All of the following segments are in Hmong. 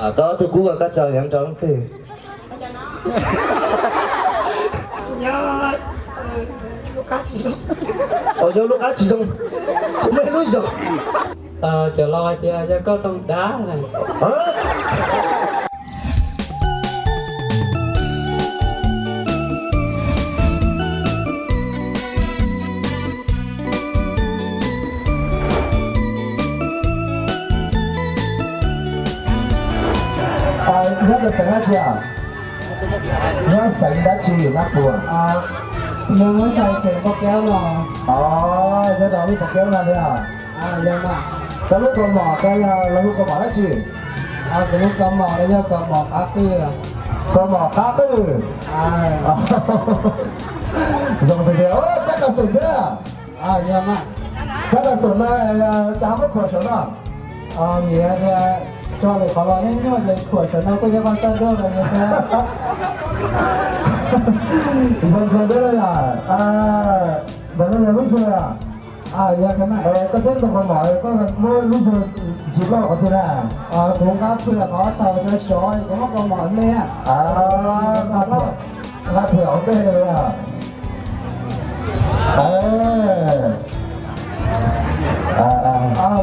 Koj tus kub koj tso yeev rau leej twg? Nyob lub qab tsis zoo. Nyob lub qab tsis zoo. Kuv muaj ib lub zoo. Cov laus hais tias yog koj rooj dab na. Nyob rau xeev dab tsi? Nyob xeev dab tsi Nab Puas? Nyob rau lub pos kev no. Nyob rau lub pos kev no tiag. Koj lub kaus mom koj yog los hu kaus mom dab tsi? Kuv lub kaus mom no yog kaus mom qab qwj. Kaus mom qab qwj. Zoo tiag tiag, kab kas xum thiab. Kab kas xum no cas muab khuam saum no? Vim tias tso lawm qhov los nyuaj nyuaj ces khuam saum no kuj yog qhov xaj dua los yog. Zoo kawg thiab yom. Ntawm no yog lub zog yom? Koj twb ntoo kaus mom koj muab lub zog ntsis loj qhov twg na? Kuv nqa phwm qhov thaum sov sov kuv muab kaus mom hle. Nqa phwm hauv ntej li yom.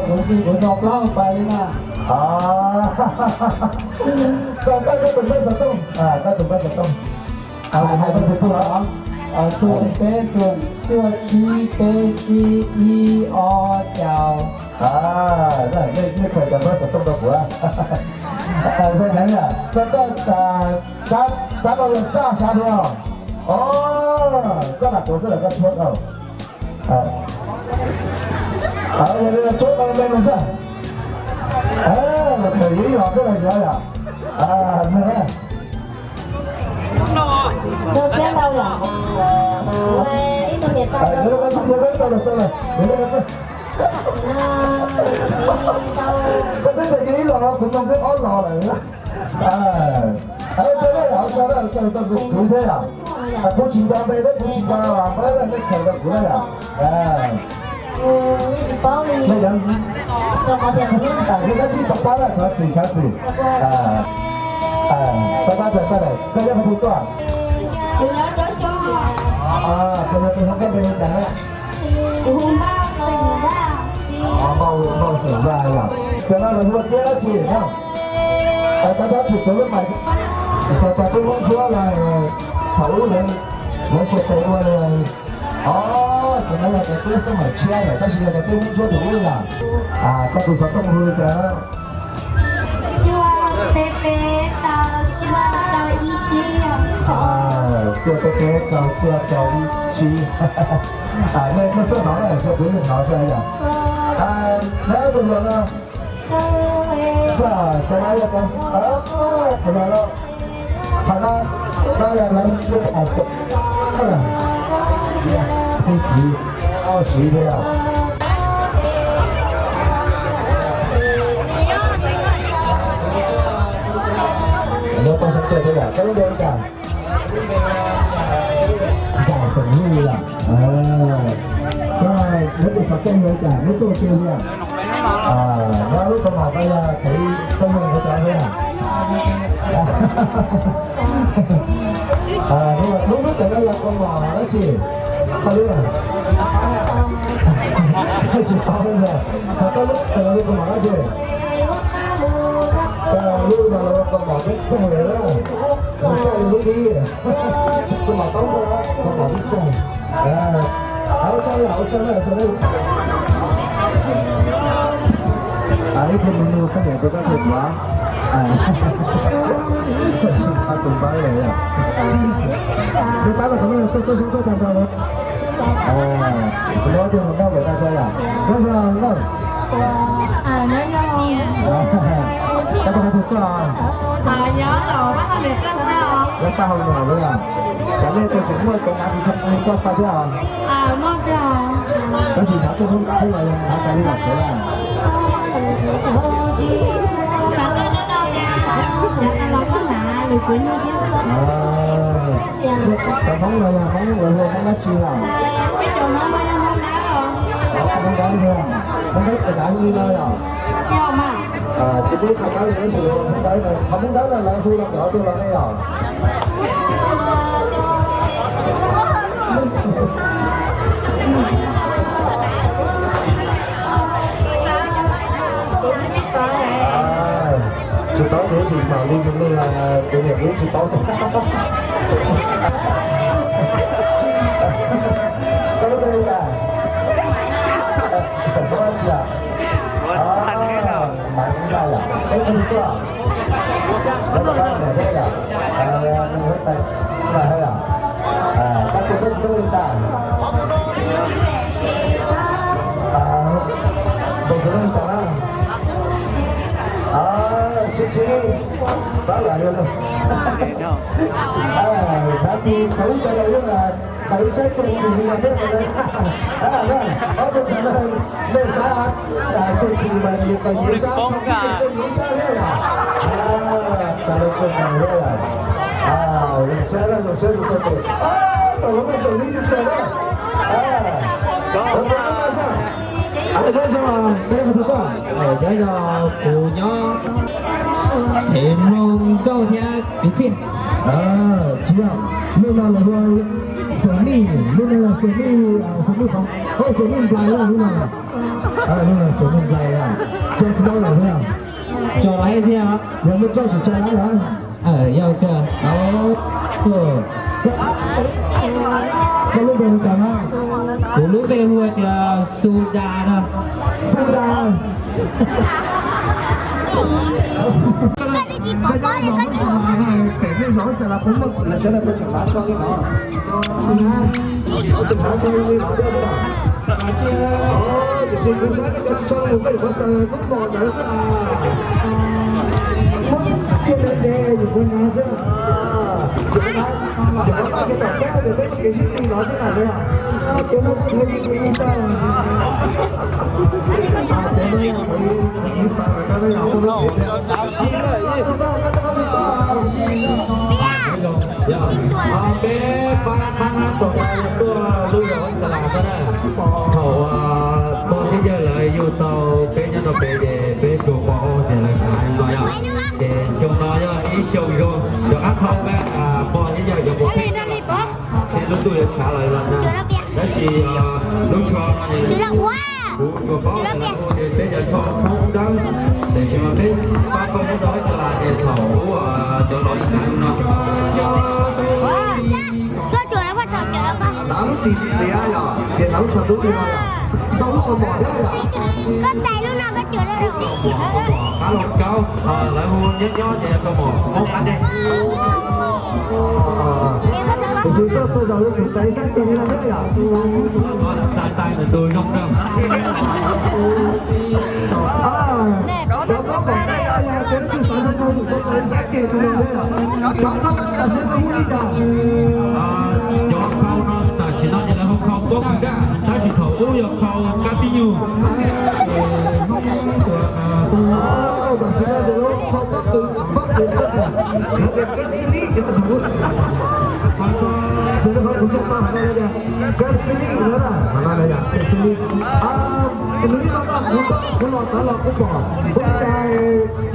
Kuv tsis, kuv xav plaub pais li na. Koj, koj tus npawb xov tooj, koj tus npawb xov tooj. Hais tus xov tooj. Xoom peb xoom cuaj tsib peb tsib ib ob caug. Nej khaws cov npawb xov tooj rau kuv. Zoo heev, koj, koj, kab no yog raj xya dua. Koj lam tuav xwb los koj tshuab tau. Yog li tshuab tau me no xwb. Los txawm yog ib los xwb los yog yom. Zoo siab ntau yom. Ib tug niam tais. Koj twb tias ib los, kuv mloog twb ob los lawm. Ua tsaug na, ua tsaug na, ua tsaug rau kwv thiab yom. Kuv tsis nco npe thiab kuv tsis nco npawb, nej khaws rau kuv na yom. Nej cov, nej dab tsi tau pab na, thov txim, thov txim. Pab pab, koj yog qhov twg tuaj? Koj yog tus hlob koj npe hu cas na? Npauj, Npauj Xeem Vaj yom. Cov no lawv hu ua tiab dab tsi na? Tab tab tsis tuav lub mais. Cov, cov tub Hmoob Ntsuab no thaum ub lawv, lawv xuas tes ua li. Os, cov no yog cov tiab xab maim tshiab lawm tab sis yog cov tub Hmoob Ntsuab thaum ub yom. Koj tus xov tooj hu li cas? Cuaj peb peb rau cuaj rau ib tsib. Cuaj peb peb rau cuaj rau ib tsib. Nej tuaj txog no na, kuv hnov xwb yom. Neb tus hluas no, cov no yog cov, cov no, qhov no, no yog lawv, siv, siv li os. Koj lub npe li cas? Npauj Xeem Vaj yom. Koj, neb tus xov tooj li cas, neb tuaj ua ke li? Neb lub kaus mom ko yog khaws ib tug me nyuam cov thiab na? Lub, lub tawm no yog kaus mom dab tsi? Koj lub, tsis paub li ntag. Koj lub tawm no yog kaus mom dab tsi? Koj lub no yog kaus mom peb txeeg lawm na. Kaus mom txeeg, kaus mom peb txeeg. Ua tsaug, ua tsaug, ua tsaug. Ib tug me nyuam koj niam tus koj tus tuav. Tsis paub tus npawb lawm. Neb pab los, koj, koj, koj, koj tag nrho los. Kuv muab tus hluas nkauj lawm tag nrho yom. Nyob zoo nkauj. Nyob zoo. Koj tus hluas nkauj tuaj. Nyob tom Vaj Hauj Lwm Plaza os. Vaj Hauj Lwm Plaza. Cov nej tus tseem muaj cov hnav tus tshaj li koj tau thiab os. Tab sis hnav tej hoob los yog hnav tas li los tsev na. Cov Hmoob no yog Hmoob, lawv hu ua Hmoob dab tsi na? Hmoob dab, Hmoob dab li no yom? Yog mas. Tsis pub xa dawb, tab sis qhov Hmoob dawb no lawv hu los nkawd tuaj los nej yom. Tsis paub tus tsis mam li tus niam tsis paub. Koj lub npe li cas? Xeem Hmoob dab tsi? Mas li yom, peb tus tuaj, lawv kom pab niam thiab yom, nws hu Xeem Hmoob yom. Koj tus koj tus li cas? Tus tus li cas na? Tsis tsis, pab yam li tab sis thaum ub cov laus yeej thaum ub saib txuj ci li no thiab. Ob tug thaum no nej saib txuj ci mas nyias tau nyias sab txuj ci nyias sab thiab yom. Tau lawv txuj ci thiab yom. Zoo siab na, zoo siab rau txhua tus. Tau lawv muaj xeem li txhua na. Ua tau na, nyob zoo, peb hu tuaj. Nyob zoo, kuv nyob Thev Nploog Nkauj thiab kwv txhiaj. Tsis yog, lub no lawv hu Xeem Nij, lub no yog Xeem Nij, Xeem Nij qhov, Xeem Nij Nplais lub no. Lub no Xeem Nij Nplais, tso tsis tau lawm thiab. Tso lawm thiab. Yog muaj tso tsis tso lawm. Yog kawg. Koj lub npe hu cas na? Kuv lub npe hu tias Su Da no. Su Da. Peb cov Hmoob Xas Las no, pem nej zos Xas Las puas muaj lawv sawv daws puas tseem hnav tsho li no? Tseem hnav tsho li no thiab. Tiam sis kuv saib nej cov tsis tshua mus koj yuav muab xaws hnub mos ntawd xwb. Muab tiaj ntev ntev yus puas hnav xwb. Yus puas hnav, yus puas hnav ces tom qab ces peb muaj kev sib ti los xwb na. Ces muab ib xaws, ces muab ib xaws no na. Peb pab qab nab tom tuaj lub zos Xas Las no na. Thaum pog thiab yawg lawv yug tau peb nyob rau pem ces peb tsuas pom tias lawv hnav no yog. Ces xyoo no yog ib xyoo zoo, rov qab thaum peb pog thiab yawg cov puas pheej thiab lub ntuj yuav tshav los los na. Tab sis lub tsho no kuv tsuas paub tias lawv hu tias peb cov tsho Hmoob Dawb, tiam sis mas peb pab pog nyob rau Xas Las ces thaum ub cov laus yeej hnav no. Hnav lub ris xiav yom, ces hnav lub tsho dub li no yom, ntau lub kaus mom thiab yom. Kaus mom, kaus mom qab laus kaub, lawv hu nyob nyob ces kaus mom Hmoob qab deg. Tiam sis koj txhua zaus yuav tsum txais sab ceg li no thiab yom. Xav tag nws tus zoo rau. Cov koj kom tej no yog tias lub tug xav zoo rau yus txais sab ceg li no thiab yom. Cov koj tam sim no hu li cas? Cov khau no tam sim no ces lawv hu khau pob kws daj, tab sis thaum ub yog khau kab tib nyug. Tam sim no ces lawv hu khau pob kws, pob kws daj, lawv tias kab xib lib. Ces lawv hu khau pob kws daj, kab xib lib no na, no na yom, kab xib lib. Nws yeej los tau, kuv los tau los kuv pom, ua li cas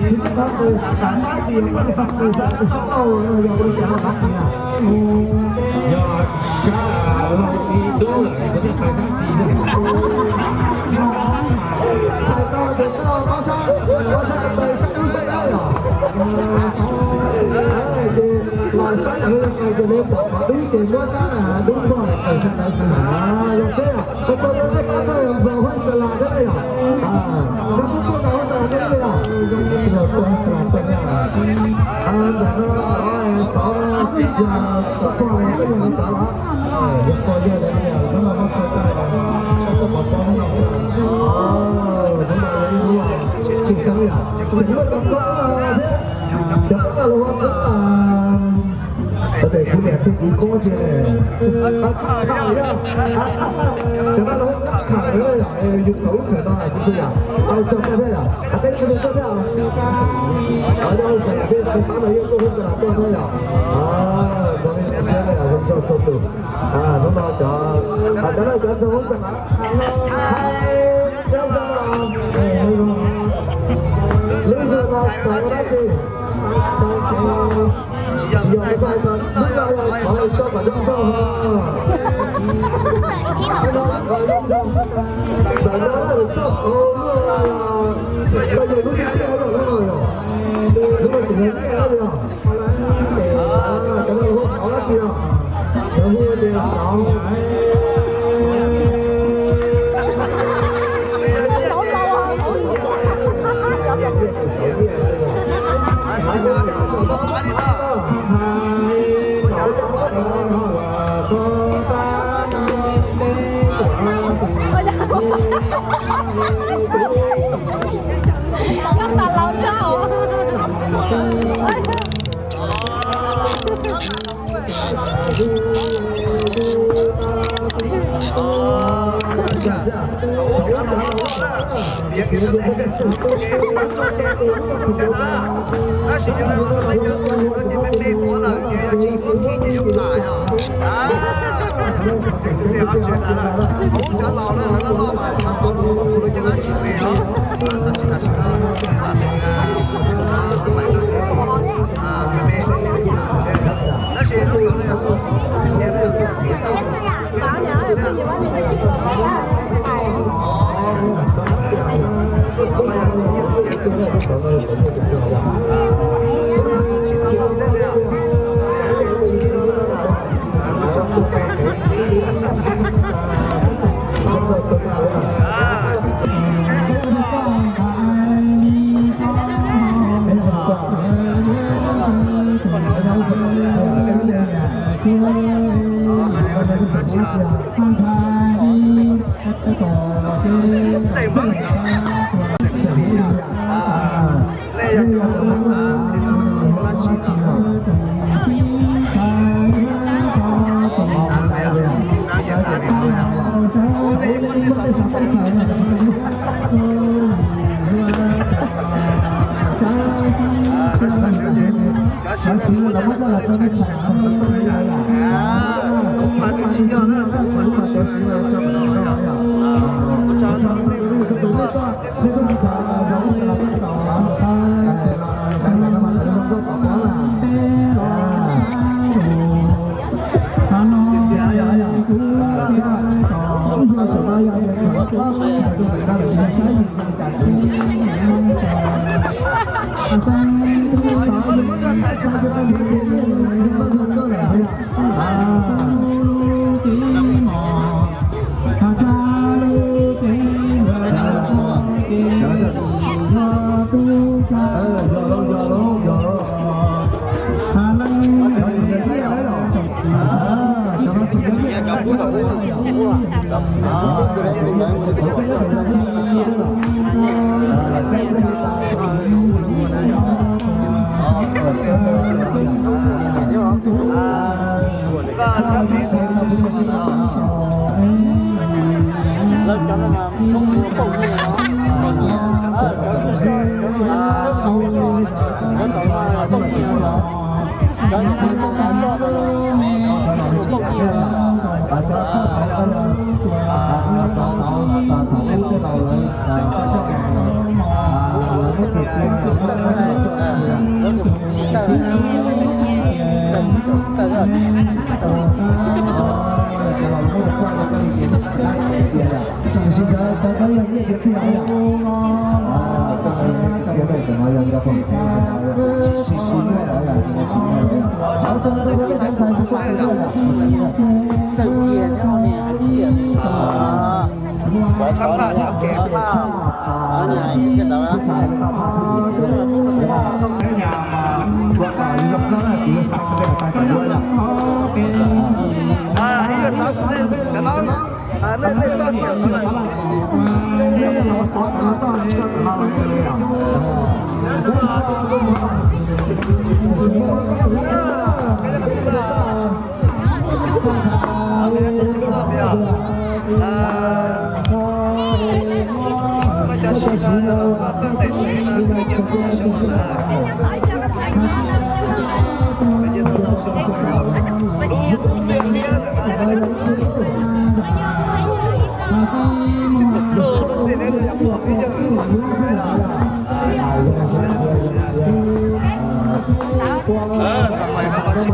txiv neej qhov kws sab xis, poj niam qhov kws sab, sab laug yog ua li cas los qab txiv na? Yog sab laug ib dub lawm kuv thiaj tau sab xis. Txhais tau tias koj ob sab, ob sab ko taw sab dub sab dawb yom. Ces los sab ntawd los ces nws pom qhov dub ces muab sab dub npog tawm sab ntawd xwb na. Zoo siab, ua tsaug rau nej pab pawg nrog Huab Xas Las thiab na yom. Koj kuj tuaj ntawm Huab Xas Las thiab na yom. Tuaj Huab Xas Las tuaj thiab. Ntawm no xov no yog koj pog los koj yawg li cas los? Yog pog yawg li yom, hnub no muab pog yawg, koj pog pog no xwb. Hnub no yog ib hnub tshwj xeeb yom, tseem muaj cov koob no thiab. Cov koob no los ua koob, ua tes kuv niam thiab kuv koob tsis ne. Cov no los ua koob kham yom, cov no los ua koob kham yom, yus thaum lub kham no kuv xav yom, tau tso koj thiab yom, hais tias kuv tus koj thiab. Yog Huab Xas Las thiab, pab no yeej tuaj Huab Xas Las tuaj thiab yom. Cov li siab li zoo tsaug tsaug tus. Hnub no cov, cov no cov nrog Huab Xas Las. Hais, nyob zoo, nyob zoo. Ua dab tsi? Tsis yog, tsis yog, hnub no yog thov coj kom zoo nkauj. Hnub no thov zoo nkauj. Ntawm no lawv txoj xauv luaj, koj yog lub tiaj tiaj los hnub no yog, hnub no tseem yog tiaj li os. Cov no hu xauv dab tsi os? Lawv hu tias xauv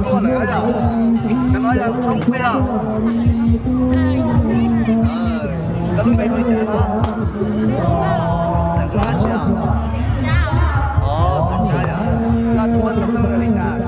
Cov no yog lub tshoob peb os. Koj lub npe hu li cas no? Xeem Huab Tsiaj. Xeem Tsab yog, koj tuav xov tooj li cas?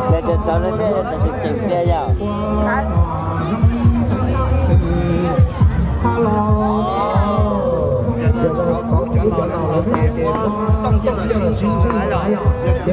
Yog cov xauv no thiaj yog cov tseem ceeb thiab yom.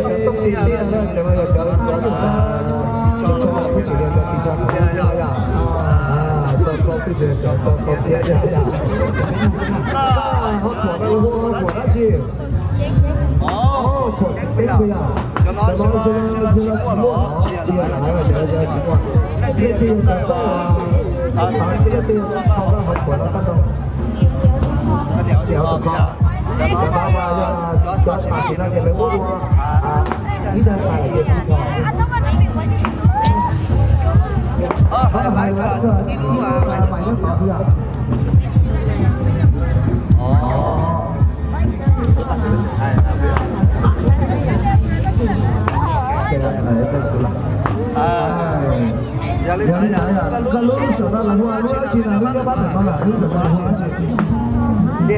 Yog li ntawd, koj lub sawm no los hu lub dab tsi na, lub nyob pab pem no na, lub sawm no los hu dab tsi?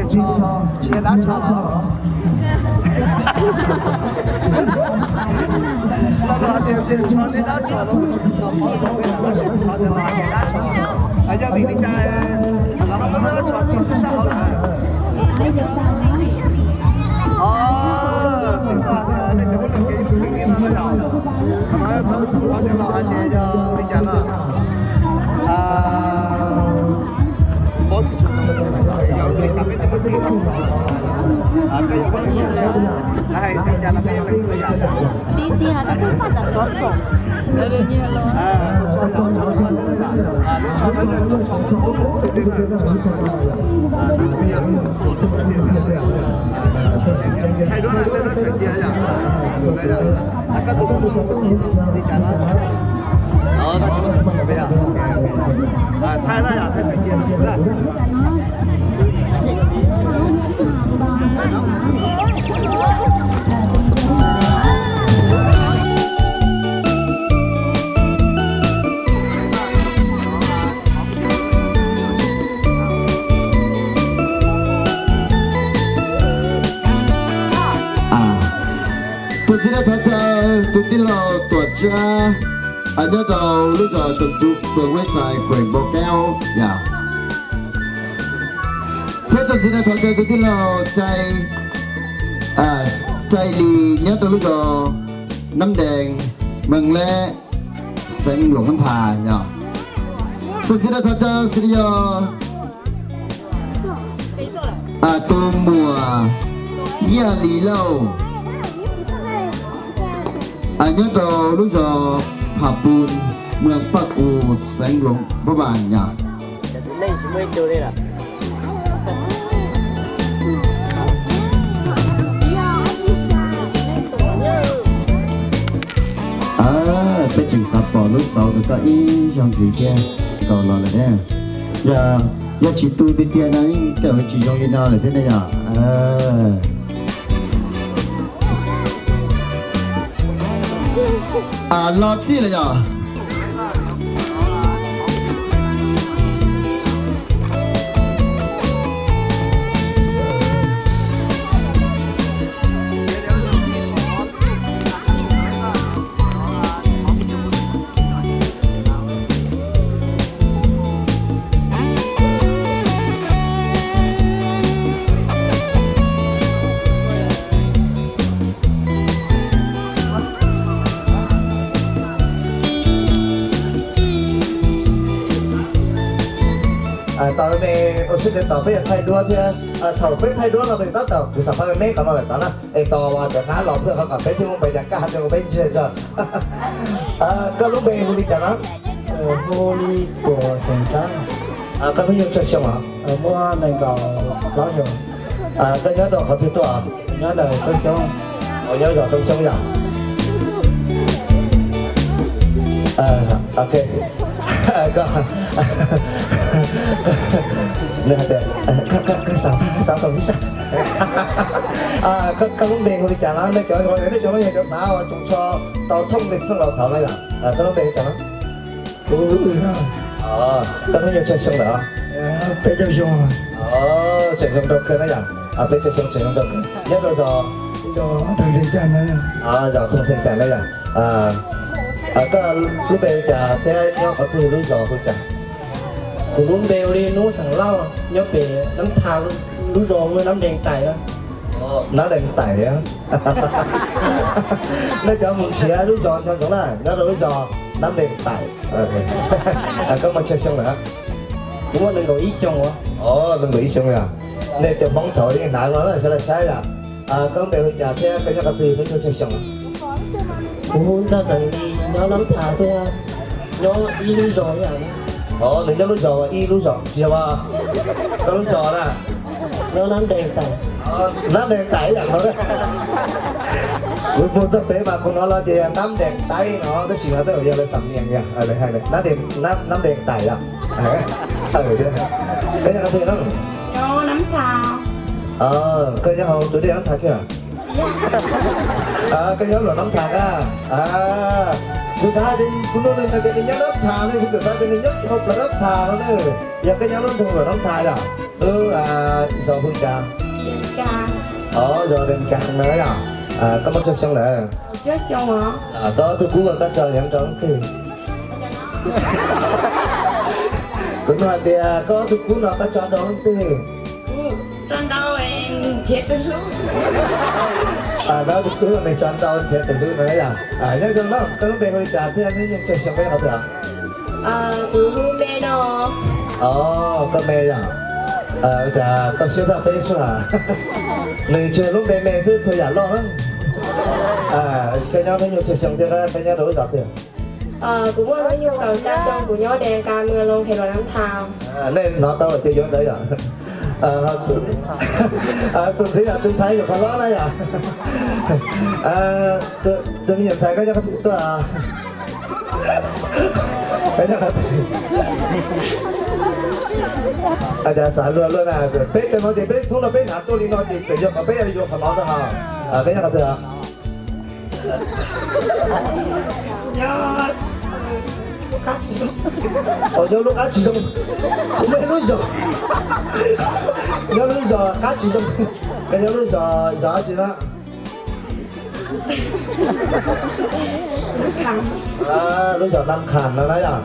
Tsis dab tsho los? Yog vim li cas los muab dab tsho tso sab hauv lawm? Tiag tiag, koj twb pom cov tsov tom. Txuas ntxiv no thov caw tus tij laug Tuam Tsab nyob rau lub zos Toom Tsub, phường West Side, huyện Bồ Kéo yom. Thiab txuas ntxiv no thov caw tus tij laug Cai, Cai Lis nyob rau lub zos Nab Dees, mws Leb, xeev Luam Nab Thas yom. Txuas ntxiv no thov caw xws li yog tus muam Yaj Lis Lauj nyob rau lub zos Pham Pun, mws Paj Kus, xeev Luam Phaj Npas yom. Peb tseem xav pom lub xauv ntawm koj ib zaug ntxiv thiab, nkaus los lawm thiab. Yog, yog tsis tu tiag tiag no yeej kawm tsis zoo li no lawm thiab ne yom. Los txhij lawm yom. Thaum me, ua siab ntev tos peb yuav thaij duab thiab. Thaum peb thaij duab no peb tab tom kuv xam phaj me me qhov no lawm tod na, es tos cov hnab los peb qhov kom peb thiaj muaj npe cas kaj rau peb ntsiag zog. Koj lub npe hu li cas no? Hu li Tuam Xeem Rab. Koj hnub nyoog tsawg xyoo os? Muaj nees nkaum plaub xyoo. Koj nyob rau qhov twg tuaj? Nyob ntawm Roob Xyoob. Nyob zos Roob Xyoob yom? Ok. Xav tau ib sab. Koj lub npe hu li cas no? Nej cov, nej cov no yog cov hnav uas tsoos tsho tau thooj li txheej laus thaud na yom? Koj lub npe hu li cas no? Koj hnub nyoog tsawg xyoo lawm? Peb caug xyoo. Tseem zoo nraug kawg na yom? Peb caug xyoo tseem zoo nraug kawg. Nyob rau zos? Zos Thoob Xeem Cas na yom? Koj lub npe hu cas thiab nyob qhov twg, lub zos hu cas? Kuv lub npe hu li Nub xeem Lauj, nyob pem Nab Tha, lub zos hu Nab Dees Tais na. Nab Dees Tais. Nej cov mus nrhiav lub zos nco ntsoov na, nyob rau lub zos Nab Dees Tais. Koj muaj tsawg xyoo lawm? Kuv muaj nees nkaum ib xyoo. Nees nkaum ib xyoo yom? Nej cov Hmoob thaud yeej hnav no na, sawv daws saib yom? Koj lub npe hu cas thiab koj nyob qhov twg, hnub nyoog tsawg xyoo? Kuv hu Ntxawg Xeem Lis, nyob Nab Tha thiab, nyob ib lub zos ib yam. Nws nyob lub zos ib lub zos tsis yog os? Koj lub zos na? Nyob Nab Dees Tais. Nab Dees Tais ib yam no. Kuv mus txog pem mas kuv hnov los ces Nab Dees Tais no, tab sis no twb yog lawv xam nias, Nab Dees Tais yom. Koj nyob qhov twg no? Nyob Nab Tha. Koj nyob hauv tus dej Nab Tha kiag? Koj nyob Luam Nab Tha na? Kuv xav hais tias kuv nug nws hais tias nws nyob Nab Tha ne, kuv txawm xav tias nws nyob hauv plawv Nab Tha no na. Yog koj nyob lub nroog Luam Nab Tha yom? Lub zos hu cas? Zos Dees Kas no yom? Koj muaj tsawg xyoo lawm? Koj ob tug kub koj tso nyob rau leej twg? Kuv nug hais tias koj ob tug kub no koj tso rau leej twg? Koj ob tug kub no tso rau nrhiav tus hlub no yom? Nyob zoo na, koj lub npe hu li cas thiab hnub nyoog tsawg xyoo, koj nyob qhov twg? Kuv hu Me no. Koj Me yom? Cas koj siab tshaj peb sub as. Nws tsuas lub npe Me xwb txhua yam loj na. Koj nyob hnub nyoog tsawg xyoo thiab koj nyob rau lub zos twg? Kuv muaj hnub nyoog kaum xya xyoo, kuv nyob Dees Kas, Mws Loos, Hem Luam Nab Tha. Nej hnov tau lawm ces yuav ntawd yom? Txuas ntxiv yom, tus ntxhais nyuam qhuav hlob na yom? Tus me nyuam ntxhais koj nyob qhov twg tuaj? Koj nyob qhov twg? Cas xav luag luaj na. Peb cov no ces peb hnub no peb hnav tuaj li no ces txawm yog kom peb yuav qhov no tau hos. Koj nyob qhov twg? Nyob lub qab tsis zoo. Kuv muaj lub zos, nyob lub zos qab tsis zoo. Koj nyob lub zos, zos dab tsi no? Lub zos Nab Khas no na yom?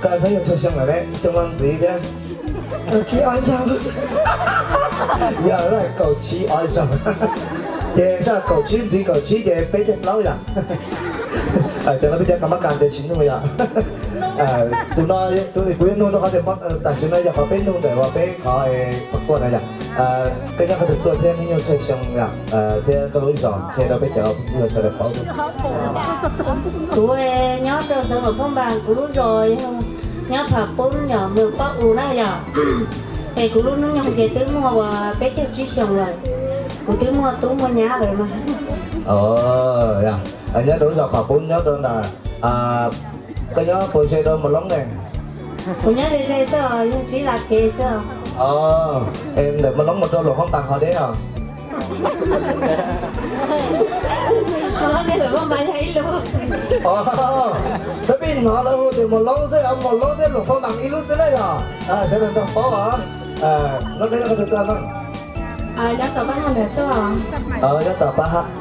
Koj hnub nyoog tsawg xyoo lawm ne? Xyoo no ntxiv thiab. Yog kaum tsib ob zaug. Ces sab kaum tsib ntxiv kaum tsib ces peb caug plaub yom? Cov no peb cov kam mab kas ces tsis nug yom? Tus no, tus no kuv yuav nug rau qhov tias tam sim no yog qhov peb nug ntawm uas peb qhov pab kuaj na yom? Koj nyob qhov twg tuaj thiab hnub nyoog tsawg xyoo yom? Thiab koj lub zos qhia rau peb cov phooj ywg sawv daws paub. Kuv nyob rau xeev Luam Phaj Npas, kuv lub zos yog nyob Pham Poob yom, Mws Paj U na yom. Es kuv lub hnub nyoog ces twb muaj uas peb caug tsib xyoos lawm. Kuv twb muaj tub muaj nyab lawm mas. Nyob rau lub zos Pham Poob nyob rau ntawm, koj nyob puas ze rau Mos Loob ne? Kuv nyob ze ze xwb os, yog tsib las kev xwb os. Es ntawm Mos Loob mus rau Luam Phaj Npas ho deb os? Tab peb hnov lawv hu tias Mos Loob xwb, Mos Loob thiab Luam Phaj Npas ib lub xwb na yom? Sawv daws nrog paub os. No koj nyob qhov twg tuaj no? Nyob tom Paj Hauv Nwm tuaj. Nyob tom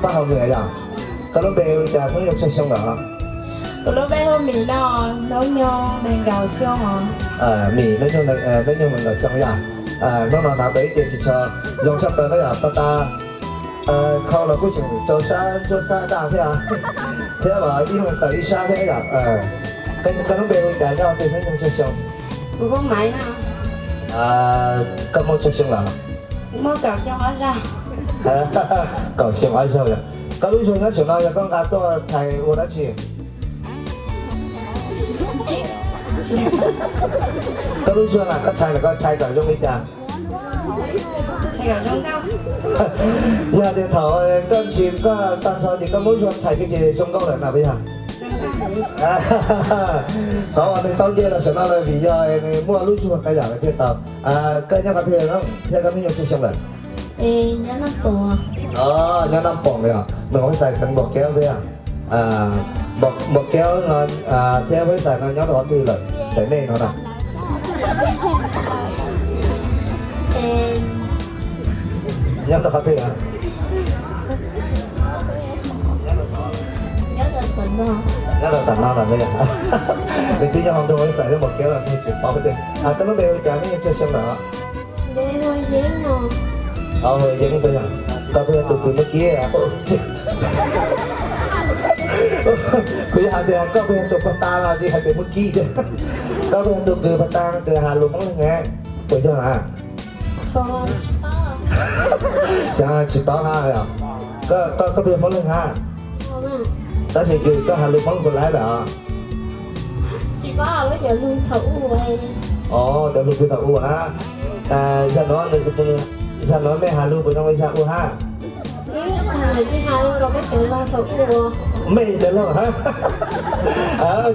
Paj Hauv Nwm yom? Koj lub npe hu li cas, hnub nyoog tsawg xyoo lawm? Kuv lub npe hu Mim no, hnub nyoog nees nkaum xyoo os. Mim, hnub nyoog nees nkaum xyoo yom? Hnub no hnav tau ib ce tsis tsho zoo tshaj plaws na yom, pas tas khau los kuj tseem rau sab ntsuab sab daj thiab, thiab los ib leeg tawm ib sab thiab yom. Koj lub npe hu li cas, nyob twg, hnub nyoog tsawg xyoo? Kuv hu Maiv no. Koj muaj tsawg xyoo lawm? Muaj kaum xyoo ob zaug. Kaum xyoo ob zaug yog. Koj lub zog nyob saum no yog koj nqa tuaj txhais ua dab tsi? Koj lub zog na, koj txhais na, koj txhais kom zoo li cas? Yog tias thaum koj ntsis koj tag nrho ces koj muab zog txhais kiag ces zoo nkauj lawm na puas yog? Qhov uas nws tau nce los saum no lawm vim yog nws muaj lub zog na yom, thiaj tau. Koj nyob qhov twg thiab koj hnub nyoog tsawg xyoo lawm? Nyob Naj Poom yog, nws ua xais xeev Npaum Kev thiab. Npaum Kev no thiab Huab Xais no nyob rau qhov twg lawm, daim nej no na? Nyob rau qhov twg? Nyob rau tam no lawm. Nws twb nyob hauv nroog Huab Xais thiab Npaum Kev los nej tsis paub tias. Koj lub npe hu cas, hnub nyoog tsawg xyoo lawm? Yeeb, koj puas yog tus kws muab kib? Kuv yog hais tias koj puas yog tus pag tas los tsis hais tias muab kib tiag. Koj puas yog tus kws pag tas kws has lus Hmoob leeg ne? Puas yog na? Xyov, tsis paub na. Koj puas yog Hmoob leeg hab? Tab sis kws koj has lus Hmoob puas laib lawm os? Os, cov lug kws thaum ub na. Yog nuav, yog nuav mej has lug puas zoo li yog ua hab? Mej cov laug hab. Ua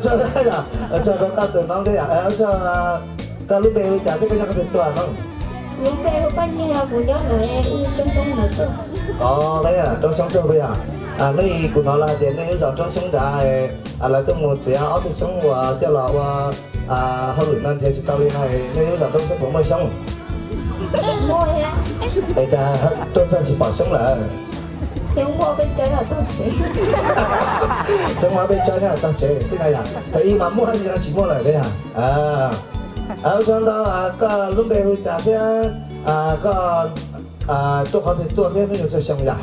tsaug rau koj tus noob thiab yom. Koj lub npe hu cas thiab koj nyob qhov twg tuaj noob? Os, roob xyoob tuaj puas yog? Hnub i kuv hnov lawv hais tias nej lub zos roob xyoob nrad lawv tuaj mus txiav ob tug xyoob uas coj los ua hauj lwm no nrhiav tsis tau li no, nej lub zos roob xyoob puas muaj xyoob? Es cas tuaj txog tsis pom xyoob lawm? Xyoob muaj peb tsob nyob tog tsev xwb na yom. Thaum ub mas muaj, tsis muaj lawm yom. Ua tsaug ntau, koj lub npe hu cas thiab koj tuaj qhov twg tuaj thiab hnub nyoog tsawg xyoo yom?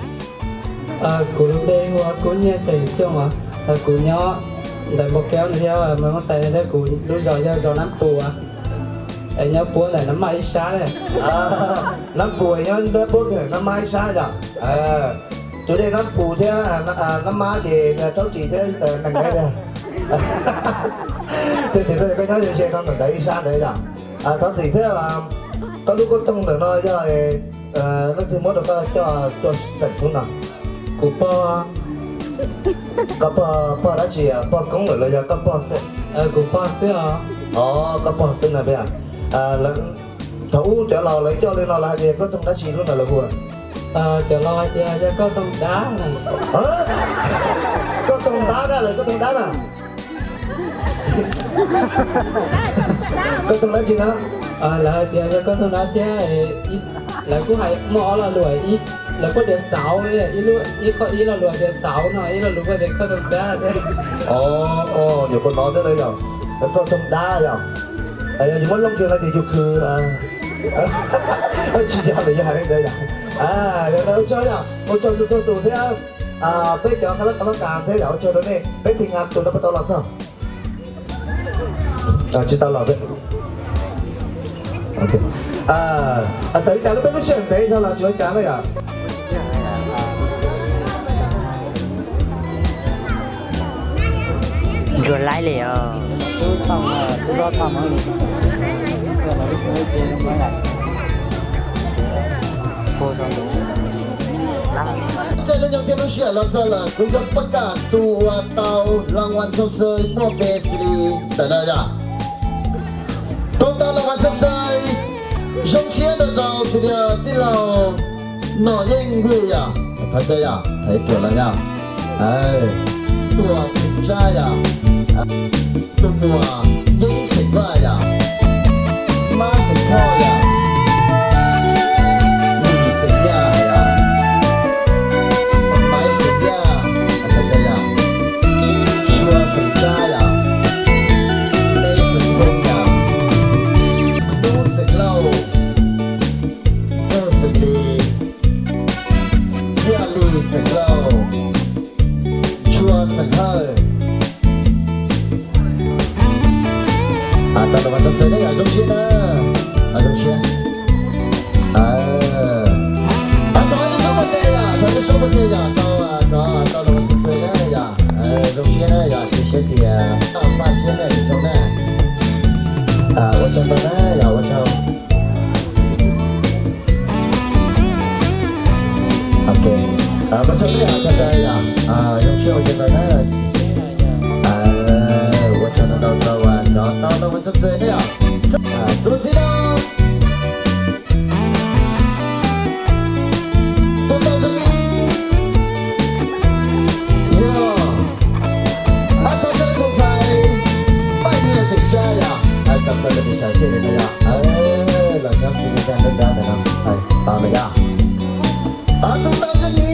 Kuv lub npe hu ua Kub Nyiaj Xeem Xyooj os. Kuv nyob ntawm Npau Keub no thiab, Moos Xais thiab, kuv lub zos yog zos Nab Pus. Es nyob puab ntawm Nab Maj ib sab. Nab Pus nyob puab ntawm Nab Maj ib sab yom. Tus dej Nab Pus thiab Nab Maj ces rhaub ris thiab nees thiab. Ces koj nyob ze ze rau ntawm ntawd ib sab ntawd yom. Thov txim thiab, koj lub kuab toog ntawm no yog leej twg muab rau koj coj tuaj xeem hnub no? Kuv pog. Koj pog, pog dab tsi, pog koob lawm los yog koj pog xwb? Kuv pog xwb os. Os, koj pog xwb na. Thaum ub cov laus lawv coj li no lawv hais tias kuab toog dab tsi lub ntawd lawv hu? Cov laus hais tias yog kuab toog dab. Kuab toog dab, lawv kuab toog dab na. Kuab toog dab tsi na? Lawv hais tias yog kuab toog dab thiab. Lawv kuj hais muaj ob lo lus, lawv kuj tias xauv, ib lo lus tias xauv no, ib lo lus kuj tias kuab toog dab thiab. Nyuam qhuav hnov thiab yog kuab toog dab yog. Yog yus muab looj kiag no ces yus khwv. Tsis yog, yog hais li ntawd yog. Yog ntawd ua tsaug yog ua tsaug rau txhua tus thiab peb cov qab lab qab lab kas thiab yog ua tsaug rau nej, peb thim ngas tus no puas tau los txog? Tsis tau los. Txawm li cas los peb lub sij hawm ntev zog los tsis ua cas na yom. Ntsuag laib li os. Txij lub nyoog thiab lub sij hawm los txog lawm, kuv yuav pab kam tus uas tau las vas txhoj xwm muaj npe xws li ntawm no yom. Tus tau las vas txhoj xwm zoo siab ntau rau xws li tij laug Nom Yeej Vwj yom, thov caw yom, thov ruam los yom. Tuam Xeem Tsab yom, tus muam Yeeb Xeem Vaj yom, Mab Xeem Thoj yom, Lis Xeem Yaj yom, Maiv Xeem Yaj, thov caw yom, Sua Xeem Tsab yom, Teb Xeem Hmoob yom, Tub Xeem Lauj, Txawj Xeem Lis, Yaj Lis Xeem Lauj, Tshua Xeem Hawj, Tau los ua txhua txhua na yom, zoo siab na, zoo siab. Thov nej suab npuaj tes yom, thov nej suab npuaj tes yom, tau, tau los ua txhua txhua na yom, zoo siab na yom, cia siab tias paj siab na, zoo na. Ua tsaug ntau na yom, ua tsaug. Ok, ua tsaug na yom, thov txawm yom, zoo siab ua tsaug ntau na. Ua tsaug ntau ntau rau cov tau los ua txhua txhua na yom. Txuas ntxiv no, tuaj tau zoo ib, yog, ab, thov txawm tus ntxhais Paj Nyiaj xeem Tsab yom, hais tau plaws rau tus ntxhais thiaj li no yom, los nyob kiag li nrab nrab ntawm no, tau lawm yom. Tus tau zoo ib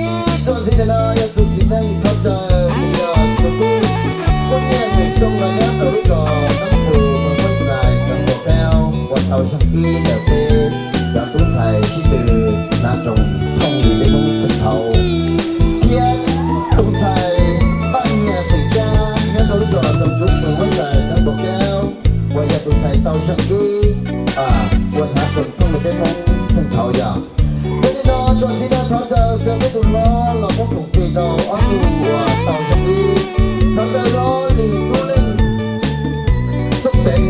txuas ntxiv ntawm no yog tus txiv neej Thov Txawm, yog tus tub Paj Nyiaj xeem Tsab no nyob rau lub zos Nab Pus, Moos Huab Xais, xeev Npus Kev, ua tau zoo ib ntawm peb cov tub ntxhais sib tw hnav roos thooj li peb Hmoob txheej thaud. Thiab tus ntxhais Paj Nyiaj xeem Tsab nyob rau lub zos Toom Tsub, Moos Huab Xais, xeev Npus Kev, uas yog tus ntxhais tau zoo ib, ua hnav roos thooj li peb Hmoob txheej thaud yom. Yog li no txuas ntxiv no Thov Txawm xa peb tus hlob los muab khoom plig rau ob tug uas tau zoo ib. Thov Txawm hlob Lis Tub Leej Txooj Teev,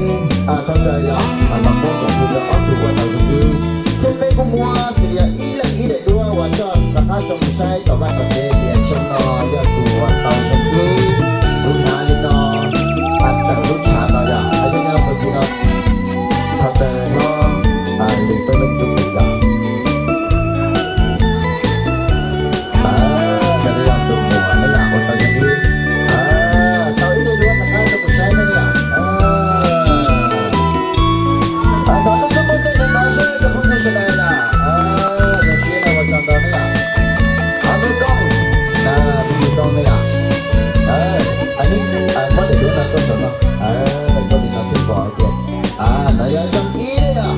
Thov Txawm yog los muab khoom plig rau ob tug uas tau zoo ib. Thiab peb kuj muab xws li ib leeg ib daim duab uas coj rov qab rau saib tom vaj tom tsev tias xyoo no yog tus uas tau zoo ib. Kuv hnav li no, tawm lub tshav no yom, yog li no txuas ntxiv no Thov Txawm hlob Lis Tub Leej Txooj Teev yom. Tus muam ne yom, ua tau zoo ib, tau ib daim duab rov qab rau kuv saib ne yom. Thov nej suab npuaj tes no seb cov phooj ywg sawv daws yom. Zoo siab no ua tsaug ntau ne yom. Tus me koob, tus me koob ne yom. Muab daim duab no tuaj saum no, tuaj li no thiaj pom hais tias no yog zoo ib ne yom.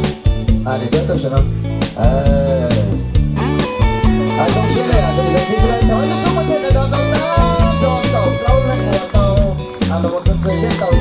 Daim duab tuaj saum no. Zoo siab ne yom, ces li lawv txhib xwb lawm, thov nej suab npuaj tes no rau tag nrho kaum plaub leej uas tau los ua txhua txhua thiab tau